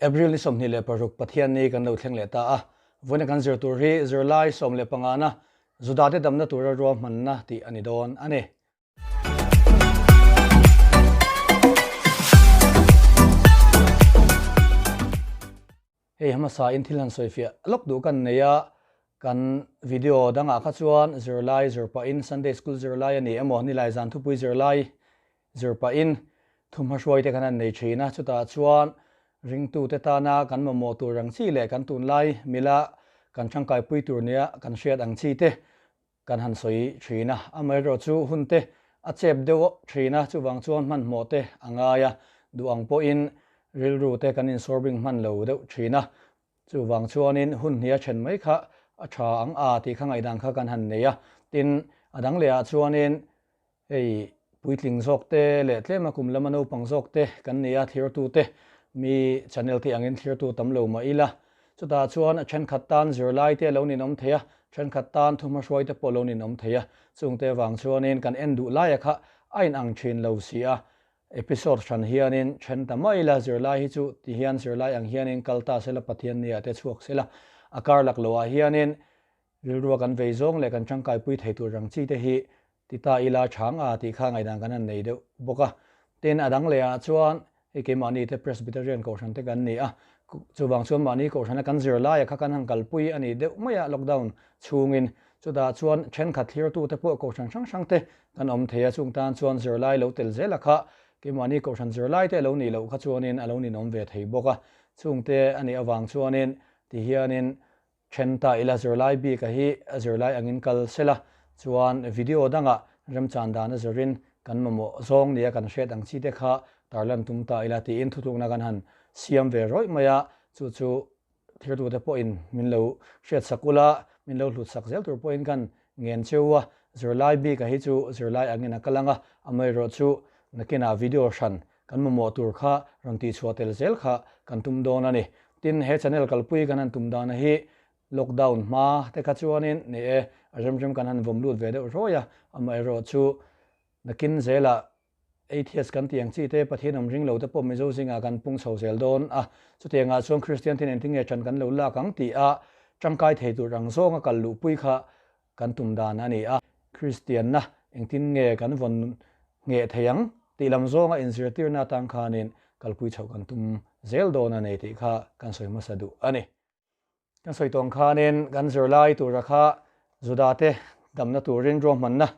April ni 26 Pathianni kan lo thleng leh ta a, vawiina kan zir tur hi zirlai 15 na Judate damna tura ruahmanna tih a ni dawn a ni. Hei hmasa in thil han sawifiah lawk duh kan nei a, kan video dangah kha chuan zirlai zir pahin Sunday School zirlai a ni emaw nilai zan thupui zirlai zir pahin thuhmahruai te kan han nei thin a, chutah chuan ringtute tana kan mamawh tur ang chi leh kan tunlai mila kan tangkaipui tur nia kan hriat ang chi te Kan han sawi thin a, amaherawhchu hun te a chep deuh thin a, chuvang chuan hmanhmawh te a ngai a, duh ang pawhin rilru te kan insawrbing hman lo deuh thin a, chuvang chuanin hun hnih a then mai kha a tha ang a tih kha ngaihdan kha kan han nei a, tin a dang lehah chuanin Hei puitling zawk te leh tlema kum lama naupang zawk te kan ni a, thlirtu te mi channel te angin thlirtu tam lo mah ila. Chutah chuan a thenkhat tan zirlai te lo ninawm thei a, thenkhat tan thuhmahruai te pawh lo ninawm thei a. Chungte avang chuanin kan en duh laia kha a inang thin lo si a. Episode hran hianin then ta mah ila zirlai hi chu ti hian zirlai ang hianin kal ta sela Pathian nia te chhuak sela a kar lak loah hianin Rilrua kan vei zawng leh kan tangkaipui thei tur rang chi te hi ti ta ila chhang a tih kha ngaihdan kan han nei deuh bawk a. Tin, a dang lehah chuan hei keimahni te Presbyterian Kohhran te kan ni a, chuvang chuan mahni Kohhrana kan zir laia kha kan han kalpui a ni deuh mai a lockdown chhungin. Chutah chuan thenkhat thlirtute pawh Kohhran hrang hrang te kan awm thei a, chung tan chuan zirlai lo tel zela kha keimahni Kohhran zirlai te lo nih loh kha chuanin a lo ninawm ve thei bawk a. Chungte a nih avang chuanin tihianin Then ta ila zirlai bik a hi a zirlai angin kal sela chuan video dangah remchan dan a zirin kan mamawh zawng nia kan hriat ang chi te kha tarlan tum ta ila tiin thutlukna kan han siam ve rawih mai a, chu chu thirtute pawhin min lo hriatsak ula, min lo hlutsak zel tur pawhin kan ngen cheu a, zirlai bik a hi chu zirlai angin a kal ang a, amaherawh chu nakinah video hran Kan mamawh tur kha rawn tihchhuah tel zel kha kan tum dawn a ni. Tin, he channel kalpui kan han tum dana hi lockdown hma te kha chuanin ni e, a remrem kan han vawm lut ve deuh ruai a, amaherawhchu nakin zelah atheist kan tih ang chi te, Pathian awm ring lo te pawh Mizo zingah kan pung chho zel dawn a, chutiangah chuan Kristian ten engtin nge ṭan kan lo lak ang tih a ṭangkai thei tur ang zawnga kal luhpui kha Kan tum dan a ni a. Kristianna engtin nge kan vawn ngheh thei ang tih lam zawnga inzirtirna atan khanin kalpui chhoh kan tum zel dawn a ni tih kha kan sawi hmasa duh a ni. Kan sawi tawng khanin kan zirlai tura kha Judate damna turin ruahmanna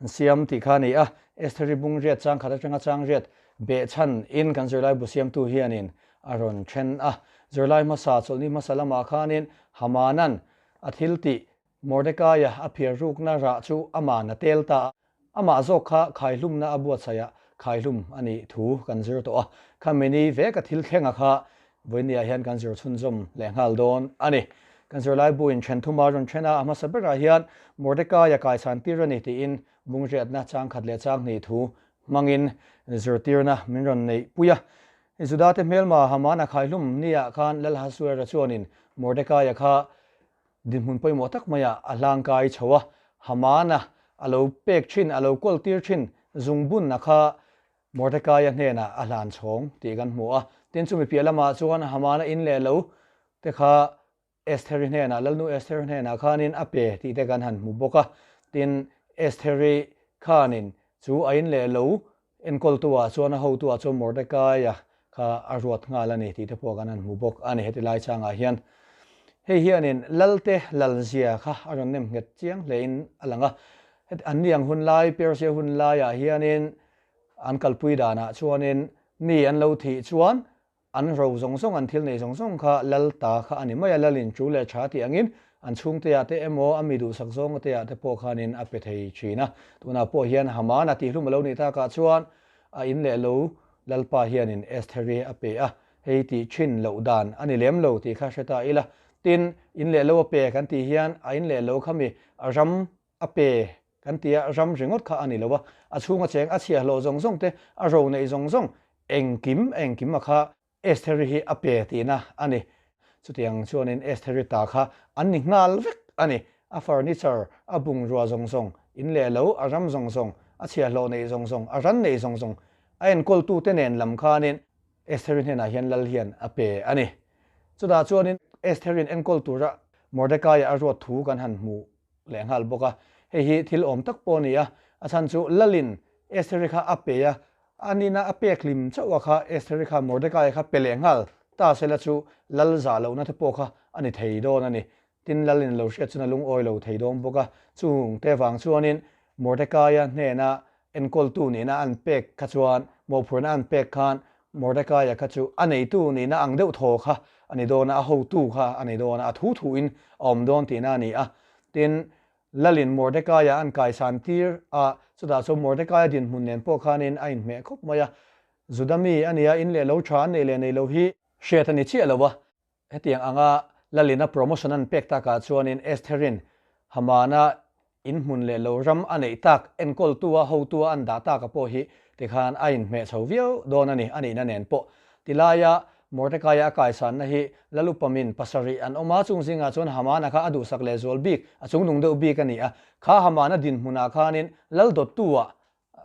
an siam tih kha a ni a. Estheri bung riat chang khat atanga chang riat behchhan in kan zirlai bu siamtu hianin a rawn then a. Zirlai hmasa chawlhni hmasa lamah khanin Hamanan a thil tih Mordekaia a phiar rukna rah chu aman a tel ta a, amah zawk kha khaihlumna a buatsaih ah khaihlum a nih thu kan zir tawh a, khami ni veka thil thlenga kha vawinia hian kan zir chhunzawm leh nghal dawn a ni. Kan zirlaibu in then thuma rawn then a, a hmasa berah hian Mordekaia kaisan tir a ni tiin bungriatna chang khat leh chang hnih thu hmangin zirtirna min rawn neih pui a. Judate hmelma Hamana khaihlum niah khan Lal Ahasuera chuanin Mordekaia kha Dinhmun pawimawh tak maiah a hlangkai chho a, Hamana a lo pek thin, a lo kawl tir thin zungbunna kha Mordekaia hnenah a hlan chhawng tih kan hmu a. Tin, chumi piah lamah chuan Hamana in leh lo te kha Estheri hnenah, Lalnu Estheri hnenah khanin a pe tih te kan han hmu bawk a. Tin, Estheri khanin chu a in leh lo Enkawltu-ah chuan a hotu-ah chuan Mordekaia kha a ruat nghal a ni tih te pawh kan han hmu bawk a ni heti lai changah hian. Hei hianin Lalte lalzia kha a rawn nem nghet chiang hlein a lang a. Heti an ni ang hun lai, Persia hun laiah hianin an kalpui danah chuanin mi an lo thih chuan An ro zawng zawng, an thil nei zawng zawng kha lal ta kha a ni mai a, lalin chu leh tha tih angin an chhungteah te emaw a mi duhsak zawnga teah te pawh khanin a pe thei thin a. Tunah pawh hian Haman a tihhlum a lo nih takah chuan a in leh lo Lalpa hianin Estheri a pe a, hei tih thin loh dan a ni lem lo tih kha hre ta ila. Tin, in leh lo a pe kan tih hian a in leh lo kha mi a ram a pe kan ti a, ram ringawt kha a ni lo a, a chhunga cheng a chhiahhlawh zawng zawng te, a ro neih zawng zawng engkim engkim a kha Estheri hi a pe tihna a ni. Chutiang chuanin Estheri ta kha an ni nghal vek a ni. A furniture, a bungrua zawng zawng, in leh lo, a ram zawng zawng, a chhiahhlawh neih zawng zawng, a ran neih zawng zawng, a enkawltute nen lam khanin. Estheri hnenah hian lal hian a pe a ni. Chutah chuanin Estheri'n enkawl tura Mordekaia a ruat thu kan han hmu leh nghal bawk a. Hei hi thil awm tak pawh a ni a, a chhan chu lalin Estheri kha a pe a, a nina a pek hlim chauh a kha Estheri kha Mordekaia kha pe leh nghal ta sela chu lal zah lohna te pawh kha a ni thei dawn a ni. Tin, lalin a lo hriat chuan a lungawi lo thei dawn bawk a, chungte vang chuanin Mordekaia hnena enkawltu nihna an pek kha chuan, mawhphurhna an pek khan Mordekaia kha chu a neitu nihna ang deuh thaw kha a ni dawn a, a hotu kha a ni dawn a, a thu thuin a awm dawn tihna a ni a. Tin, lalin Mordekaia an kaisan tir a, chutah chuan Mordekaia dinhmun nen pawh khanin a inhmeh khawp mai a. Juda mi a nia, in leh lo tha an neih leh neih loh hi hriat a ni chiah lo a. Hetiang anga Lalina promotion an pek takah chuanin Estherin Hamana in hmun leh lo ram a neih tak enkawltua hotua an dah taka pawh hi tikhan a inhmeh chho viau dawn a ni, a nihna nen pawh. Tilaia Mordekaia a kaisanna hi Lalupamin pasarih an awm a, chung zingah chuan Hamana kha a duhsak leh zual bik, a chungnung deuh bik a ni a. Kha Hamana dinhmunah khanin Lal dawttu-ah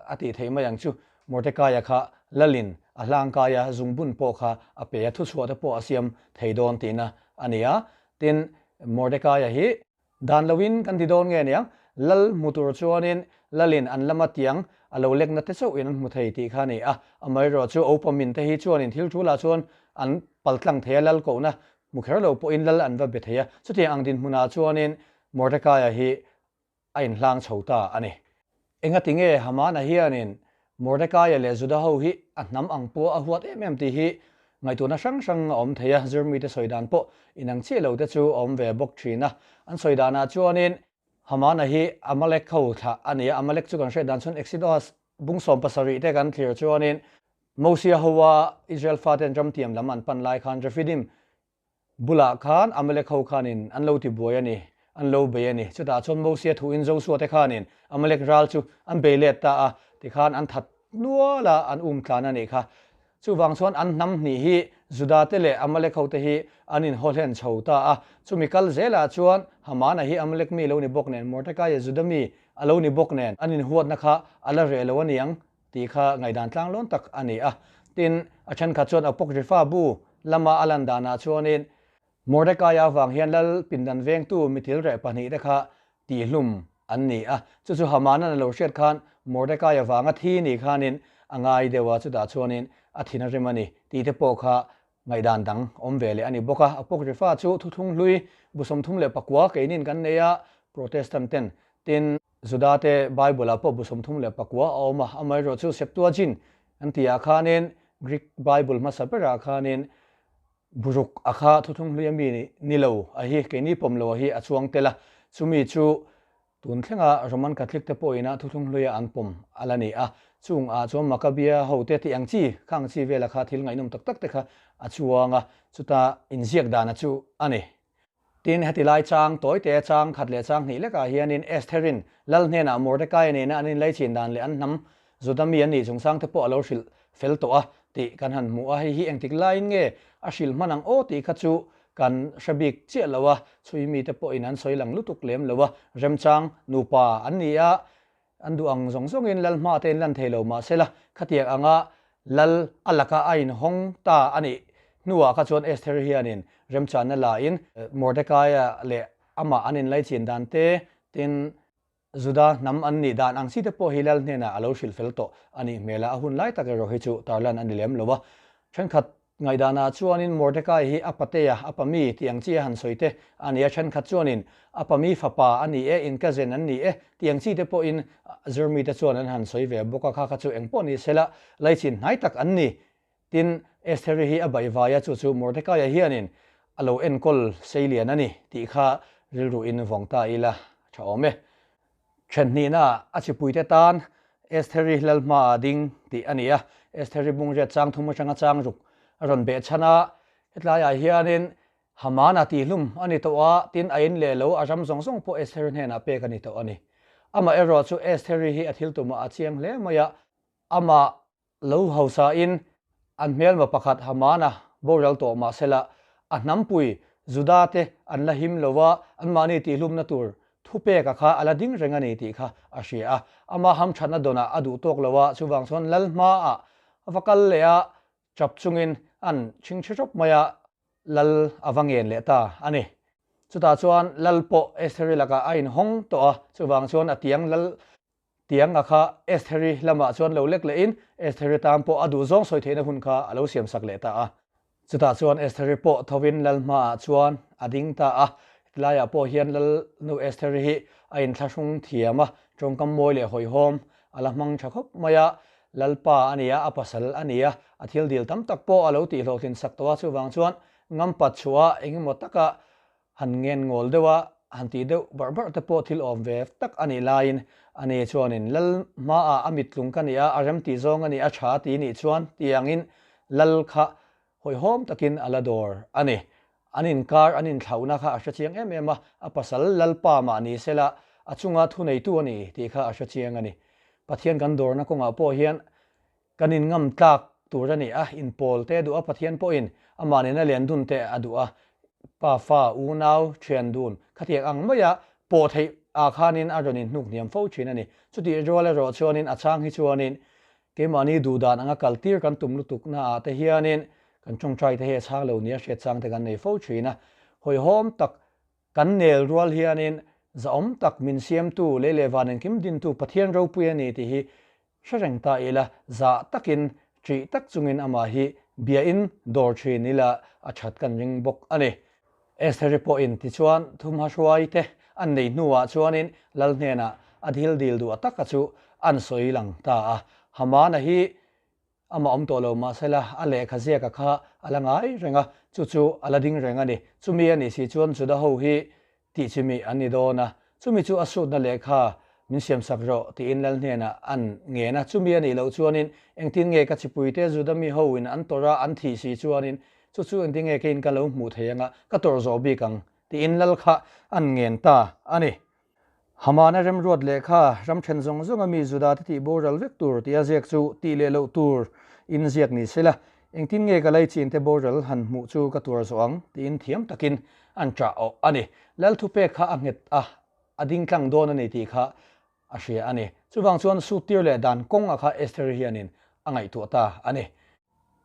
A tih theih mai ang chu, Mordekaia kha lalin a hlangkaia zungbun pawh kha a pe a, thuchhuah te pawh a siam thei dawn tihna a ni a. Tin, Mordekaia hi dan loin kan ti dawn nge niang, lal hmu tur chuanin lalin an lama tiang a lo lekna te chauhin an hmu thei tih kha a ni a. Amaherawh chu Opamin te hi chuanin thil tul ah chuan an paltlang thei a, lal kohna hmu kher lo pawhin lal an va be thei a. Chutiang ang dinhmunah chuanin Mordekaia hi a inhlang chho ta a ni. Engati nge Hamana hianin Mordekaia leh Juda ho hi a hnam ang pawh a huat em em tih hi ngaihtuahna hrang hrang a awm thei a, zirmite sawi dan pawh inang chiah lo te chu a awm ve bawk thin a. An sawi danah chuanin Hamana hi Amalek ho thlah a ni a, Amalek chu kan hriat dan chuan Exodus bung 17 te kan thlir chuanin Mosia hoa Israel faten ramtiam lam an pan lai khan Rephidim Bulah khan Amalek ho khanin an lo ti buai a ni, an lo bei a ni. Chutah chuan Mosia thuin Josua te khanin Amalek ral chu an bei let ta a, tikhan an that nual a, an um tlan a nih kha. Chuvang chuan an hnam hnih hi Juda te leh Amalek ho te hi an inhaw hlen chho ta a. Chumi kal zelah chuan Hamana hi Amalek mi lo ni bawk nen, Mordekaia Juda mi a lo ni bawk nen, an inhuatna kha a la reh lo a niang tih kha ngaihdan tlanglawn tak a ni a. Tin, a thenkhat chuan Apocrypha bu lama a lan danah chuanin Mordekaia avang hian lal pindan vengtu mitil reh pahnihte kha tihhlum an ni a. Chu chu Hamanan a lo hriat khan Mordekaia vanga thi ni khanin a ngai deuh a, chutah chuanin a thin a rim a ni tih te pawh kha Ngaihdan dang awm ve leh a ni bawk a, Apocrypha chu thuthlung hlui bu 39 keinin kan nei a, Protestant ten, tin, Juda te Bible ah pawh bu 39 a awm a, amaherawh chu Septuagint an tih ah khanin Greek Bible hmasa berah khanin bu ruk a kha thuthlung hlui a mi ni lo a hi keini pawm lo a hi a chuang tel a, chumi chu Tun thlenga Roman Catholic te pawhina thuthlung hluia an pawm a la ni a, chung ah chuan Maccabea ho te tih ang chi, khang chi vela kha thil ngaihnawm tak tak te kha a chuang a, chuta inziak dana chu a ni. Tin, heti lai chang tawi te chang khat leh chang hnih lekah hianin Estherin lal hnenah Mordekaia nena an inlaichin dan leh an hnam Juda mi an nih chungchang te pawh a lo hrilh fel tawh a tih kan han hmu a, hei hi engtik laiin nge a hrilh hman ang aw tih kha chu kan hre bik chiah lo a, chhui mite pawhin an sawi lang lutuk lem lo a, remchang nupa an ni a, an duh ang zawng zawngin lal hma te in lan thei lo mahsela khatiang anga lal a laka a inhawng ta a nih hnuah kha chuan Esther hianin remchanna la in Mordekaia leh amah an inlaichin dan te tin Juda hnam an nih dan ang chi te pawh hi Lal hnenah a lo hrilh fel tawh a nih hmel a, a hun lai tak erawh hi chu tarlan a ni lem lo a. Thenkhat ngaihdanah chuanin Mordecai hi a patea, a pami tih ang chi a han sawi te a ni a, thenkhat chuanin a pami fapa a ni e, in cousin an ni e tih ang chi te pawhin zirmite chuan an han sawi ve bawk a, kha kha chu eng pawh ni sela laichin hnai tak an ni. Tin, Estheri hi a baihvai a, chu chu Mordekaia hianin a lo enkawl seilian a ni tih kha rilruin vawng ta ila tha awm e. Thenhnihnaah a chipuite tan Estheri lal hmaah ding tih a ni a, Estheri bungriat chang thum atanga chang ruk a rawn beh chhan a, hetlaiah hianin Hamana tihhlum a ni tawh a, tin a in leh lo a ram zawng zawng pawh Estheri hnenah pek a ni tawh a ni. Amaherawh chu Estheri hi a thil tumah a chiang hle mai a, amah Lo hausain an hmelma pakhat Hamana boral tawh mah sela, a hnampui Juda te an la him lo a, anmahni tihlumna tur thupeka kha a la ding reng a ni tih kha a hria a. Ama hamthatna dawnah a duh tawk lo a, chuvang chuan lal hmaah a va kal leh a, Tap chungin an chhingchhe rawp mai a, Lal a va ngen leh ta a ni. Chutah chuan Lal pawh Estheri lakah a inhawng tawh a, chuvang chuan a tiang Lal tiang a kha Estheri lamah chuan lo lek lehin Estheri tan pawh a duhzawng sawi theihna hun kha a lo siamsak leh ta a. Chutah chuan Estheri pawh thovin Lal hmaah chuan a ding ta a, hetilaiah pawh hian Lal nu Estheri hi a inthlahrung thiam a, tawngkam mawi leh hawihhawm a la hmang tha khawp mai a, Lalpa a ni a, a pasal a ni a, a thil dil tam tak pawh a lo tihhlawhtlin sak tawh a, chuvang chuan ngampat chhuah a engemaw taka han ngen ngawl deuh a, han tih deuh barh barh te pawh thil awm ve tak a nih laiin ani chuanin Lal hmaah a mittlung ka ni a, a remtih zawng a ni, a tha ti nih chuan tiangin Lal kha hawihhawm takin a la dawr a ni. An inkar, an inthlauhna kha a hrechiang em em a, a pasal Lalpa mah ni sela a chunga thuneitu a ni tih kha a hrechiang a ni. Pathian kan dawrna kawngah pawh hian kan inngam tlak tur a ni a, inpawl te a duh a, Pathian pawhin amah nena len dun te a duh a, pa fa, unau, thian dun khatiang ang maia pawh theih ah khanin a rawn inhnuk hniam fo thin a ni. Chutih rual erawh chuanin a chang hi chuanin Keimahni duhdan anga kaltir kan tum lutukna ah te hianin kan tawngtai te hi a chhang lo nia hriat chang te kan nei fo thin a. Hawihhawm tak kan nel rual hianin zahawm tak min siamtu lei leh van engkim dintu Pathian ropui a ni tih hi hre reng ta ila, zah takin ṭih tak chungin amah hi biain dawr thin ila a that kan ring bawk a ni. Estheri pawhin tichuan thumha hruai te an nei hnuah chuanin lal hnenah a thil dil duh a taka chu an sawi lang ta a. Hamana hi amah awm tawh lo mahsela a lehkha ziaka kha a la ngai reng a, chu chu a la ding reng a ni. Chumi a nih si chuan Juda ho hi tih chimi an ni dawn a, chumi chu a sutna lehkha min siamsak rawh tiin lal hnenah an ngen a, chumi a nih loh chuanin engtin nge ka chipuite Juda mi hoin an tawrh a an thih si chuanin Chu chu engtin nge keiin ka lo hmuh thei anga ka tawrh zawh bik ang? tiin lal kha an ngen ta a ni. Hamana remruat lehkha ram then zawng zawnga mi Juda te tih boral vek tur tia ziak chu tih leh loh tur in ziak ni sela, engtin nge ka laichin te boral han hmuh chu ka tuar zawh ang? tiin thiam takin an ṭah awh a ni. Lal thupek kha a nghet a, a ding tlang dawn a ni tih kha a hria a ni. Chuvang chuan suttir leh dan kawng a kha Esther hianin a ngaihtuah ta a ni.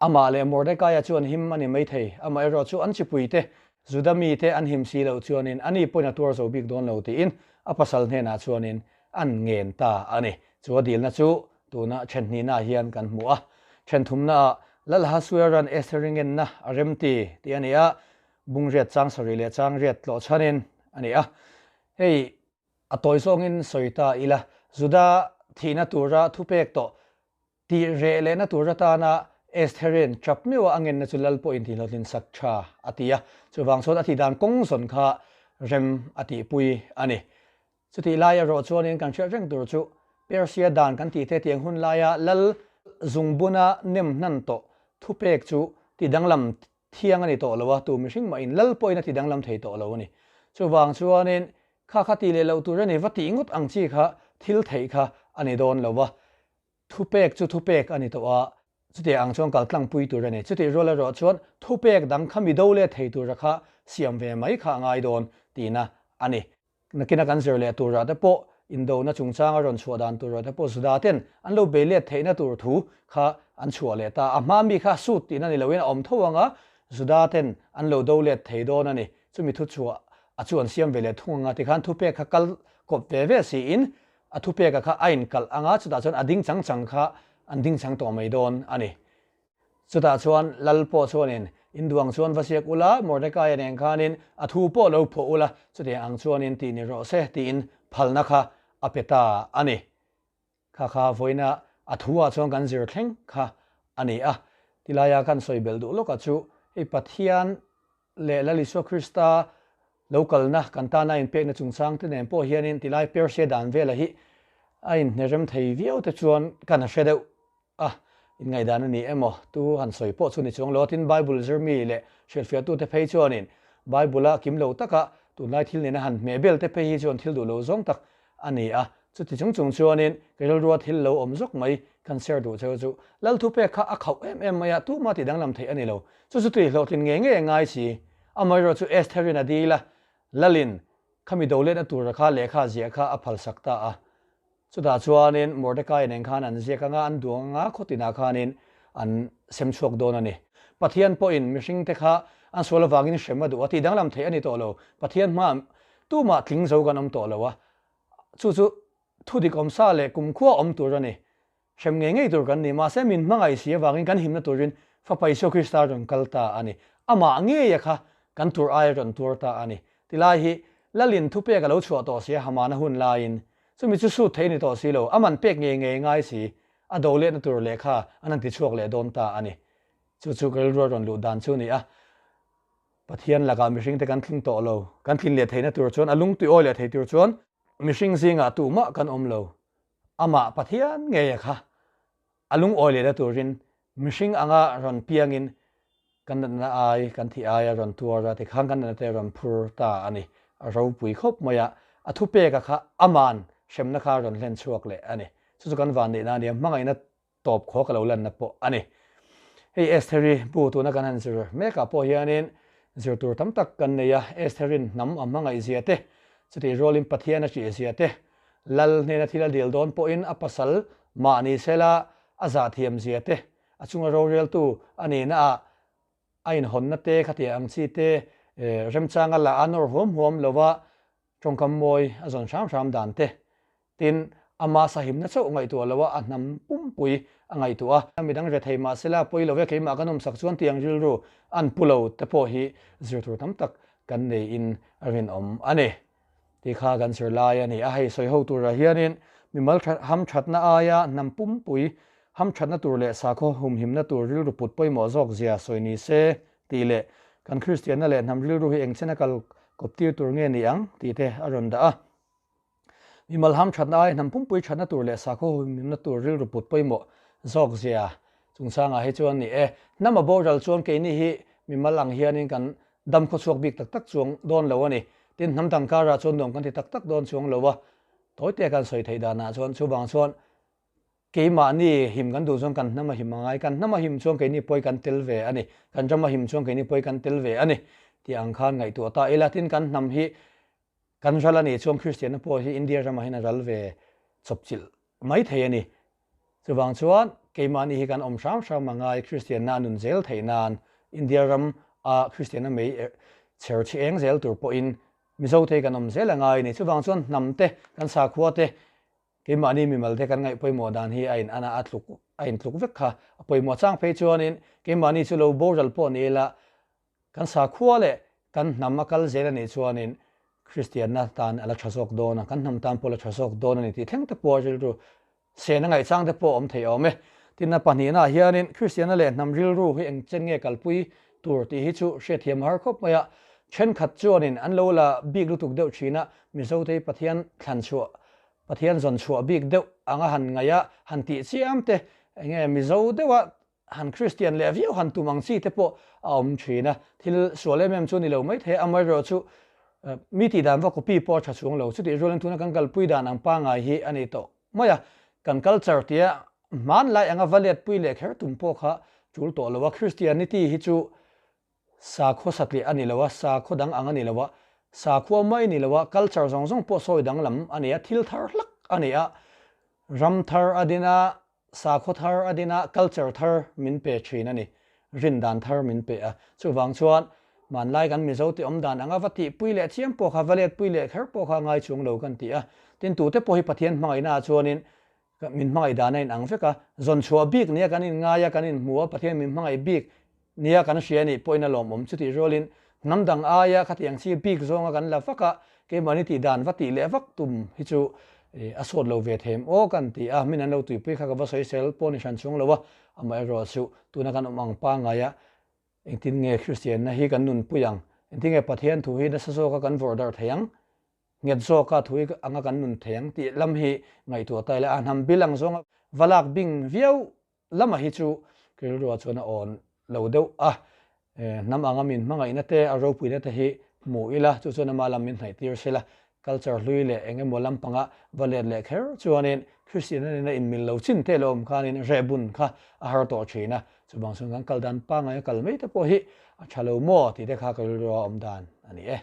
Amah leh Mordekaia chu an him a ni maithei, amaherawh chu an chipuite, Juda mite an him si loh chuanin ani pawhin a tuar zo bik dawn lo tiin a pasal hnenah chuanin an ngen ta a ni. Chu a dilna chu tuna then hnihnaah hian kan hmu a. Then thumnaah Lal Ahasueran Esther-i ngenna a remti tih a ni a, bungriat chang sarih leh changriat tlawh chhanin a ni a. Hei a tawi zawngin sawi ta ila, Juda thihna tura thupek tawh Tih reh lehna tur atana Estherin trap meuha a ngenna chu lal pawhin tihhlawhtlin sak tha a ti a, chuvang chuan a tih dan kawng zawn kha rem a tihpui a ni. Chutih lai erawh chuanin kan hriat reng tur chu Persia dan kan tih te tiang hun laia lal zungbuna nem hnan tawh thupek chu tih danglam thiang a ni tawh lo a, tu mihring mahin lal pawhin a ti danglam thei tawh lo a ni. Chuvang chuanin kha kha tih leh loh tur a ni va tih ngawt ang chi kha thil theih kha a ni dawn lo a, Thupek chu thupek a ni tawh a, chutiang ang chuan kal tlangpui tur a ni. Chutih rual erawh chuan thupek dang kha mi do leh thei tura kha siam ve mai kha a ngai dawn tihna a ni. Nakina kan zir leh turah te pawh indona chungchanga rawn chhuah dan turah te pawh Juda ten an lo bei let theihna tur thu kha an chhuah leh ta. A hma mi kha sut tihna ni loin a awm tho ang a, Juda ten an lo do let thei dawn a ni. Chumi thu chhuah a chu an siam ve leh thung ang a, tikhan thupek kha kal kawp ve ve siin A thupeka kha a inkalh ang a, chutah chuan a ding chang chang kha an ding chang tawh mai dawn a ni. Chutah chuan Lal pawh chuanin, In duang chuan va siak ula, Mordekaia nen khanin a thu pawh lo phuah ula, chutiang ang chuanin tih ni rawh se, tiin phalna kha a pe ta a ni. Kha kha vawiina a thu-ah chuan kan zir thleng kha a ni a. Tilaia kan sawi belh duh lawkah chu hei Pathian leh Lal Isua Krista lo kalna kan tana inpekna chungchang te nen pawh hianin tilai Persia dan vela hi a inhnerem thei viau te chuan kan a hre deuh a, inngaihdan a ni emaw tu han sawi pawh chu ni chuang lo a, tin Bible zirmi leh hrilhfiahtute phei chuanin Bible-a kim lo taka tunlai thil nena han hmeh bel te phei hi chuan thil duh lo zawng tak a ni a, chuti chung chung chuanin ka rilrua thil lo awm zawk mai kan share duh cheu chu Lal thupek kha a khauh em em mai a, tuma tih danglam theih a ni lo. Chu chu tui hlawhtlin ngei ngei a ngai si. Amaherawh chu Estherin a dil a, Lalin khami do letna tura kha lehkha ziah kha a phalsak ta a. Chutah chuanin Mordecai nen khan an ziak anga an duang anga khaw tinah khanin an sem chhuak dawn a ni. Pathian pawhin mihringte kha an sual avangin hrem a duh a, tihdanglam theih a ni tawh lo. Pathian hmaah tumah tling zo kan awm tawh lo a, chu chu thudik awmsa leh kumkhua awm tur a ni. Hrem ngei ngei tur kan ni, mahse min hmangaih si avangin kan himna turin Fapa Isua Krista rawn kal ta a ni. Amah ngeia kha kan tur aia rawn tuar ta a ni. Tilai hi Lalin thupek a lo chhuah tawh si a, Hamana hun laiin. Chumi chu sut theih a ni tawh si lo, aman pek ngei ngei ngai si, a do lehna tur lehkha an han ti chhuak leh dawn ta a ni. Chu chu ka rilru a rawn luh dan chu a ni a. Pathian lakah mihringte kan tling tawh lo, kan tlin leh theihna tur chuan, a lungtui awi leh thei tur chuan mihring zingah tumah kan awm lo. Amah Pathian ngeia kha a lungawi lehna turin mihring anga rawn piangin kan natna ai, kan thih ai a rawn tuar a, tikhan kan natna te a rawn phur ta a ni. A ropui khawp mai a, a thupeka kha aman hremna kha a rawn hlen chhuak leh a ni. Chu chu kan vanneihna a ni a, hmangaihna tawp khaw ka lo lanna pawh a ni. Hei Estheri bu tuna kan han zir mekah pawh hianin zir tur tam tak kan nei a, Estherin hnam a hmangaih zia te, chutih rualin Pathian a ṭih zia te, Lal hnena thil a dil dawn pawhin a pasal mahni sela a zahthiam zia te, a chunga roreltu a nihna ah a inhawnna te khatiang ang chi te remchanga la a nawr huam huam lova tawngkam mawi a zawn hram hram dan te. Tin, ama sahimna chauh ngaihtuah loa a hnam pumpui a ngaihtuah a. Midang rethei mahsela pawi lo e keimah kan awmsak chuan tiang rilru an pu lo te pawh hi zir tur tam tak kan neiin a rinawm a ni. Tih kha kan zir lai a ni a, hei sawi ho turah hianin mimal hamthatna aia hnam pumpui hamthatna tur leh sakhaw humhimna tur rilru put pawimawh zawk zia sawi ni se tih leh kan Kristianna leh hnam rilru hi engchen a kal kawp tir tur nge ni ang tih te a rawn dah a. Mimal hamthatna aia hnam pumpui thatna tur leh sakhaw humhimna tur rilru put pawimawh zawk zia chungchangah hi chuan ni e. Hnam a boral chuan keini hi mimal ang hianin kan dam khawchhuak bik tak tak chuang dawn lo a ni. Tin, hnam dang karah chuan nuam kan ti tak tak dawn chuang lo a, tawitea kan sawi theih danah chuan chuvang chuan keimahni him kan duh chuan kan hnam a him a ngai, kan hnam a him chuan keini pawi kan tel ve a ni, kan ram a him chuan keini pawi kan tel ve a ni tih ang khan ngaihtuah ta ila. Tin, kan hnam hi kan ral a nih chuan Kristianna pawh hi India ramah hian a ral ve chawpchilh mai thei a ni. Chuvang chuan keimahni hi kan awm hram hram a ngai Kristianna a nun zel theih nan India ram a Kristianna mei chher chhi eng zel tur pawhin Mizo te hi kan awm zel a ngai a ni. Chuvang chuan hnam te, kan sakhua te, keimahni mimal te kan ngaih pawimawh dan hi a in an a, a tluk a intluk vek kha a pawimawh chang phei chuanin keimahni chu lo boral pawh ni ila Kan sakhua leh kan hnam a kal zel a nih chuanin Kristianna tan a la tha zawk dawn a, kan hnam tan pawh a la tha zawk dawn a ni tih thleng te pawh rilru sena ngaihchang te pawh a awm thei awm e. Tin, a pahnihnaah hianin Kristianna leh hnam rilru hi eng chen nge kalpui tur tih hi chu hriatthiam a har khawp mai a. Thenkhat chuanin an lo la bik lutuk deuh thin a, Mizote hi Pathian thlan chhuah, Pathian zawn chhuah bik deuh anga han ngaih a, han tih chiam te, enge Mizo deuha Han Kristian leh viau han tum ang chi te pawh a awm thin a, thil sual em em chu ni lo mai thei a, amaherawh chu mi tih dan va copy pawh a tha chhung lo, chutih rualin tuna kan kalpui dan ang pangngai hi a ni tawh mai a, kan culture tia hmanlai anga va letpui leh kher tum pawh kha tul tawh lo a, Christianity hi chu Sakhaw satliah a ni lo a, sakhaw dang ang a ni lo a, sakhua mai a ni lo a, culture zawng zawng pawh sawi danglam a ni a, thil thar hlak a ni a, ram thar a din a, sakhaw thar a din a, culture thar min pe thin a ni, rin dan thar min pe a. Chuvang chuan hmanlai kan Mizo te awm dan anga va tihpui leh chiam pawh kha, va letpui leh kher pawh kha ngai chuang lo kan ti a. Tin, tute pawh hi Pathian hmangaihnaah chuanin Min hmangaih dan a inang vek a, zawn chhuah bik nia kan inngai a, kan inhmu a, Pathian min hmangaih bik nia kan hria anih pawhin a lawmawm. Chutih rualin hnam dang aia khatiang chi bik zawnga kan la vak a, keimahni tih dan va tih leh vak tum hi chu a sawt lo ve them aw kan ti a, min an lo tuipui kha ka va sawisel pawh ni hran chhung lo a, amaherawhchu tuna kan awm ang pangngai a, engtin nge Kristianna hi kan nunpui ang, engtin nge Pathian thu hi nasa zawka kan vawrh darh thei ang? Nghet zawka thu hi anga kan nun thei ang tih lam hi ngaihtuah ta ila a hnam bil ang zawnga va lak bing viau lama hi chu rilruah chuan a awn lo deuh a, hnam anga min hmangaihna te a ropuina te hi hmu ila chu chuan ama lam min hnaih tir sela culture hlui leh eng emaw lampanga va let leh kher chuanin Kristianna nena inmil lo chin te lo awm khanin rehbun kha a har tawh thin a, chuvang chuan kan kal dan pangngai a kal mai te pawh hi a tha lo maw tih te kha ka rilrua awm dan a ni e.